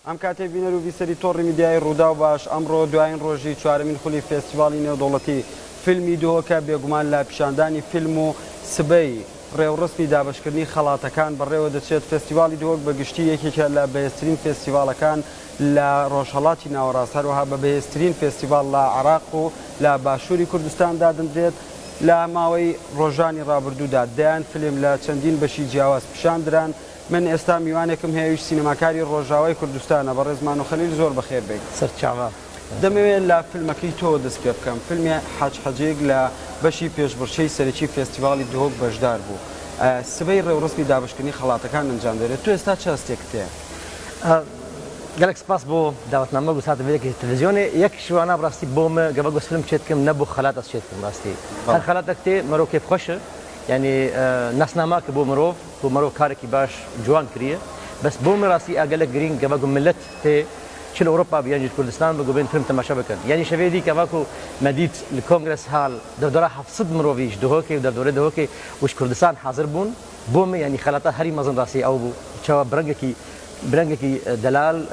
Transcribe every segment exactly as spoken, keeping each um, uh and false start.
ئەم کاتێ بینەر و بیسەری تۆڕی میدیای ڕووداو باش، ئەمڕۆ دوایین ڕۆژی چوارەمین خولی فێستیڤاڵی نێودەوڵەتی فیلمی دهۆکە، بێگومان لە پیشاندانی فیلم و سبەی ڕێوڕسمی دابەشکردنی خەڵاتەکان بەڕێوە دەچێت. فێستیڤاڵی دهۆک بە گشتی یەکێکە لە بەهێزترین فێستیڤاڵەکان لە ڕۆژهەڵاتی ناوەڕاست، هەروەها بە بەهێزترین فێستیڤاڵ لە عێراق و لە باشووری کوردستان دادەندرێت. لە ماوەی ڕۆژانی ڕابردوودا دەیان فیلم لە چەندین بەشی جیاواز پیشان دران. من ئێستا میوانێکم هەیەویش سینەماکاری ڕۆژاوای کوردستانە، بەڕێز مانۆ خەلیل، زۆر بەخێر بێیت. سەرچاوە. دەمەوێت لە فیلمەکەی تۆ دەست پێ بکەم. فیلمی حاج حەجێک لە بەشی پێشبڕکێی سەرەکی فێستیڤاڵی دهۆک بەشدار بوو. ئە، سبەی ڕێوڕسمی دابەشکردنی خەڵاتەکان ئەنجام دەدرێت. تۆ ئێستا چ هەستێکت هەیە؟ ئە، گەلەک سپاس بۆ داوەتنامە و ساتە vê yekê televîzyonê. Yek ji wana bi rastî bo min gava ku ez film çêdikim, ne bo xelat ez çêdikim rastî. Her xelatek tê mero kêfxweş e. Yanî, e, nasnama ki bo mirov, ku mirov karekî baş ciwan kiriye. Bes bo min rastî a gelek girîng gava ku millet tê, çi li Ewropa bi yan jî li Kurdistan bi, ku bên film temaşe bikin. Yanî şevê dî gava ku me dît li Kongres Hal derdora heft sed mirovî ji Duhokê û derdorê Duhokê û ji Kurdistan hazir bûn. Bo min, yanî xelata herî mezin rastî ew bû. Çawa bi rengekî, bi rengekî, e, delal, e,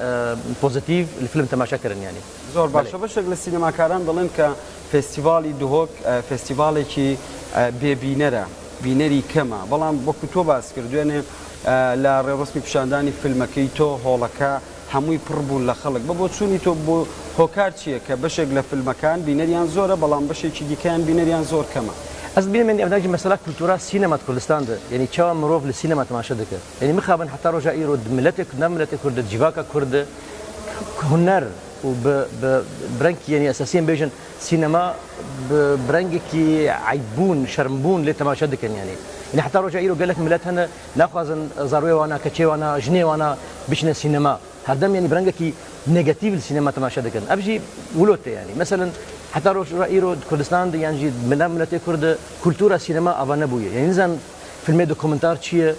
pozîtîf li film temaşe kirin, yanî. زۆر باشە. بەشێک لە سینەماکاران دەڵێن کە فێستیڤاڵی دهۆک، ئە، فێستیڤاڵێکی، ئە، بێبینەرە، بینەری کەمە. بەڵام وەکو تۆ باس کرد، دوێنێ، ئە، لە ڕێوڕسمی پیشاندانی فیلمەکەی تۆ، هۆڵەکە هەمووی پڕ بوون لە خەڵک. بە بۆچوونی تۆ، بۆ هۆکار چییە کە بەشێک لە فیلمەکان بینەریان زۆرە، بەڵام بەشێکی دیکەیان بینەریان زۆر کەمە؟ Ez dibînim, yanî ev ne jî mesela kultura sînema di Kurdistan de, yanî çawa mirov li sînema temaşe dike. Yanî mixabin heta roja îro di miletê, nav miletê Kurd de, di civaka Kurd de, huner û bi, bi, bi rengkî, yanî esasî em bêjin, sînema bi, bi rengekî eybbûn, şermbûn lê temaşe dikin, yanî. Yanî heta roja îro gelek milet hene, naxwazin zarwê wana, keçê wana, jinê wana biçine sînema. Herdem, yanî, bi rengekî negatîf li sînema temaşe dikin. Ev jî wilo tê, yanî. Meselen, heta roja îro di Kurdistan de yan jî di nav miletê Kurd de kultura sînema ava nebûye. Yanî, nizan filmê dokumentar çi ye,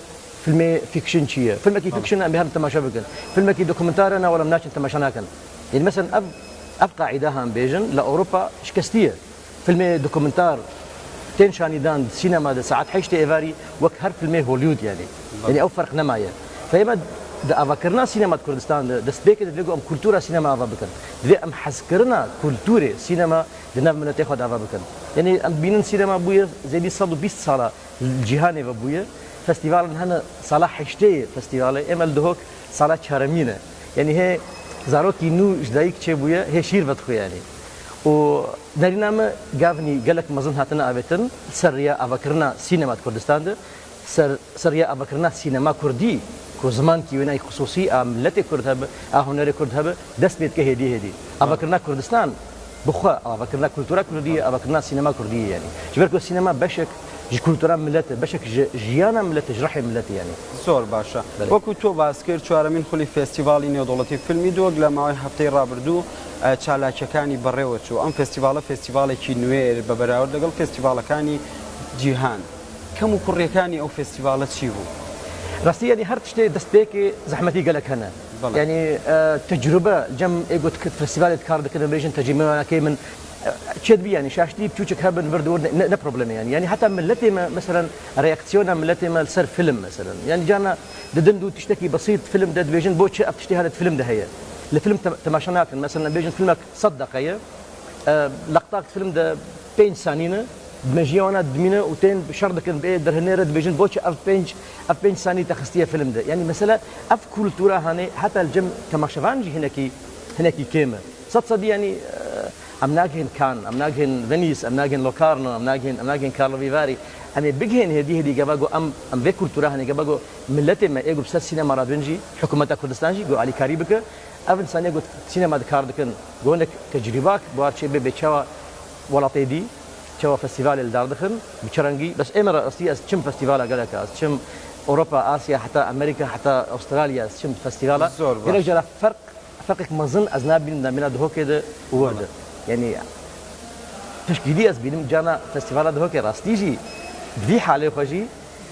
filmê fiction çi ye. Filmekî fiction em bê herin temaşe bikin. Filmekî dokumentar e, na wala em naçin temaşe nakin. Yanî, meselen, ev, ev qaîde ha em bêjin, li Ewropa şikestî ye. Filmê dokumentar tên şanîdan di sînema de saet heştê êvarî wek her filmê Hollywood, yanî. Belê. Yanî ew ferq nemaye. Fe ême di avakirina sînema di Kurdistan de, destpêkê de divê ku em kultura sînema ava bikin. Divê em hezkirina kulturê sînema di nav miletê xwe de ava bikin. Yanî em dibînin sînema bûye zêdî sed û bîst sala li cîhanê ve bûye. Festîvalin hene sala heştê ye festîvalê. Ême li Duhok sala çaremî ne. Yanî hê zarokî nû ji dayik çêbûye, hê şîr vedixwe, yanî. Û nerîna me gavnî gelek mezin hatine avêtin ser riya avakirina sînema di Kurdistan de, ser, ser riya avakirina sînema kurdî, ku zimankî wênayî xisûsî a miletê kurd hebe, a hunerê kurd hebe, dest pê dike hêdî hêdî. Avakirina Kurdistan bi xwe, avakirina kultura kurdî ye, avakirina sînema kurdî ye, yanî. Ji ber ku sînema beşek ji kultura milet e, beşek ji jiyana milet e, ji rihê milet e, yanî. زۆر باشە. بەڵێ. وەکو تۆ باس کرد، چوارەمین خولی فێستیڤاڵی نێودەوڵەتی فیلمی دۆک لە ماوەی هەفتەی ڕابردوو، ئە، چالاکیەکانی بەڕێوە چوو. ئەم فێستیڤاڵە فێستیڤاڵێکی نوێ بە بەراورد لەگەڵ فێستیڤاڵەکانی جیهان. کەم و کوڕیەکانی ئەو فێستیڤاڵە چی بوو؟ ڕاستی، یعنی، هەر تشتێ دەستپێکێ زەحمەتی گەلەک هەنە. بەڵێ. یعنی، ئە، تەجروبە جەم ئێگوت کرد فێستیڤالێت کار دەکردن بێژن تەجروبەکەی من، ئە، چێت بی، یعنی، شاشتی بچوچک هەبن ورد ورد، نە، نە پرۆبلێمە، یعنی. یعنی، حتا ملەتێ مە، مەسەلەن، ڕێاکسیۆنە ملەتێ مە لەسەر فیلم، مەسەلەن. یعنی، جانا ددن دوو تشتێکی بەسیت فیلم دە دبێژن، بۆ چ ئەف تشتی هەنێت فیلم دە هەیە؟ لە فیلم تە، تەماشا ناکەن. مەسەلەن، بێژن فیلمەک سەد دەقەیە، ئە، لەقتاک فیلم دە پێنج سانینە، دمێژیە وانە دمینە و تێن شەڕ دەکەن بێ دەرهێنێرە دبێژن، بۆچی ئەف پێنج، ئەف پێنج سانی تەخستیە فیلم دە؟ یعنی، مەسەلە ئەف کولتورا هانێ هەتا لە جەم تەماشەڤان جی هەنێکی، هەنێکی کێمە. سەد سەدی، یعنی، ئە، ئەم ناگهێن کان، ئەم ناگهێن ڤەنیس، ئەم ناگهێن لۆکارنۆ، ئەم ناگهێن، ئەم ناگهێن کارلۆڤیڤاری. ئەمێ بگهێن هێدی هێدی گەڤا گۆ ئەم، ئەم vê کولتورا هەنێ گەڤا گۆ ملەتێ مە ئێ گروپ سەر سینەما رادوێن جی، حکومەتا کوردستان جی گۆ ئالیکاری بکە. ئەڤن سانیە گۆ سینەما دکار دکن. گۆ هەنێک تەجریباک بوار چێ بێ بێ چاوا وڵاتێ دی، چاوا فستیڤالێ لە دار دخن، بچ ڕەنگی. بەس ئێمە ڕاستی ئەس چم فستیڤالا گەلەکە، ئەس چم ئەوروپا، ئاسیا، حتا ئەمریکا، حتا ئوسترالیا، ئەس چم فستیڤالا. زۆر باش. گەلێک جارا فەرق، فەرقێک مەزن ئەس نابینم دامێنا دهۆکێ دە وەردە. بەڵێ. یعنی، تشکیلی ئەس بینم جانا فستیڤالا دهۆکێ ڕاستی جی، دوی حالێ خۆ جی،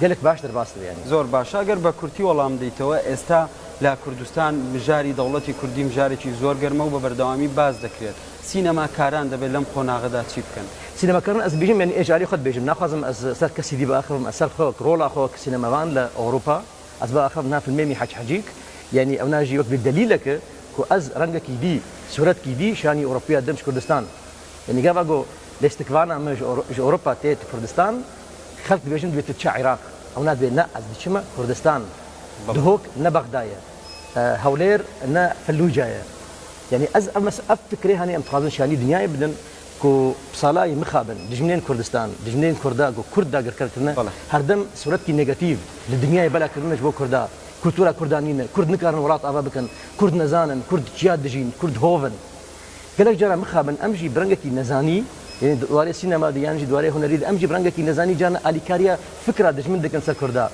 گەلێک باشتر باس دەبێ، یعنی. زۆر باشە. ئەگەر بە کورتی وەڵام بدەیتەوە، ئێستا لە کوردستان مژاری دەوڵەتی کوردی مژارێکی زۆر گەرمە و بە بەردەوامی باس دەکرێت. سینەماکاران دەبێت لەم قۆناغەدا چی بکەن؟ سینەماکاران ئەس بێژم، یعنی، ئێجاری خۆت بێژم. ناخوازم ئەس سەر کەسی دی بەئاخەوم، ئەس سەر خۆک، ڕۆڵا خۆک سینەماوان لە ئەوروپا. ئەس بەئاخەم نا فیلمێ می حەج حەجیک. Yanî ewna jî wek bi delîleke ku ez rengekî dî, sûretkî dî şanî Ewropiya dim ji Kurdistan. Yanî gava ku lêstikvana min ji Ewro-, ji Ewropa tê Kurdistan, xelk dibêjin divê tu çi Iraq. Ewna dibê ne ez diçime Kurdistan. Belê. Duhok ne Bexda ye. E, Hewlêr ne Fellûca ye. Yanî ez ev mes-, ev fikrê hanî em dixwazin şanî dinyayê bidin. Ku bi salayî mixabin, dijminên Kurdistan, dijminên Kurda ku Kurd dagirker kirine, Bala. Herdem sûretkî negatîf li dinyayê bela kirine ji bo Kurda. Kultura Kurda nîne, Kurd nikarin welat ava bikin, Kurd nezanin, Kurd çiya dijîn, Kurd hov in. Gelek cara mixabin, em jî bi rengekî nezanî, yanî di warê sînema de yan jî di warê hunerî de, em jî bi rengekî nezanî carna alîkariya fikra dijmin dikin ser Kurda.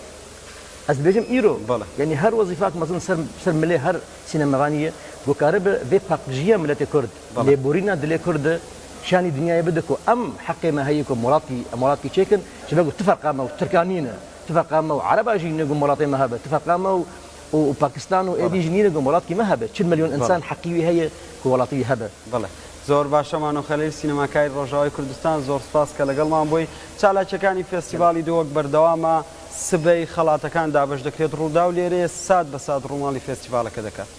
Ez dibêjim îro, Bala. Yanî her wezîfak mezin ser, ser milê her sînemevanî ye, ku karibe vê paqijîya miletê Kurd, Bala. Lêborîna dilê Kurd de şanî dinyayê bide ku em heqê me heye ku molatkî, em molatkî çêkin, ji ber ku tiferqa me û Tirka nîne, tiferqa me û Ereba jî nîne ku molatê me hebe, tiferqa me û, û, û Pakistan û Bala. Êdî jî nîne ku molatkî me hebe. Çil milyon Bala. Însan heqî wî heye ku welatî wî hebe. بەڵێ. زۆر باشە، مانۆ خەلیل، سینەماکاری ڕۆژاوای کوردستان، زۆر سپاس کە لەگەڵمان بووی. چالاکیەکانی فێستیڤاڵی دهۆک بەردەوامە، سبەی خەڵاتەکان دابەش دەکرێت. ڕووداو لێرەیە، سات بە سات ڕووماڵی فێستیڤاڵەکە دەکات.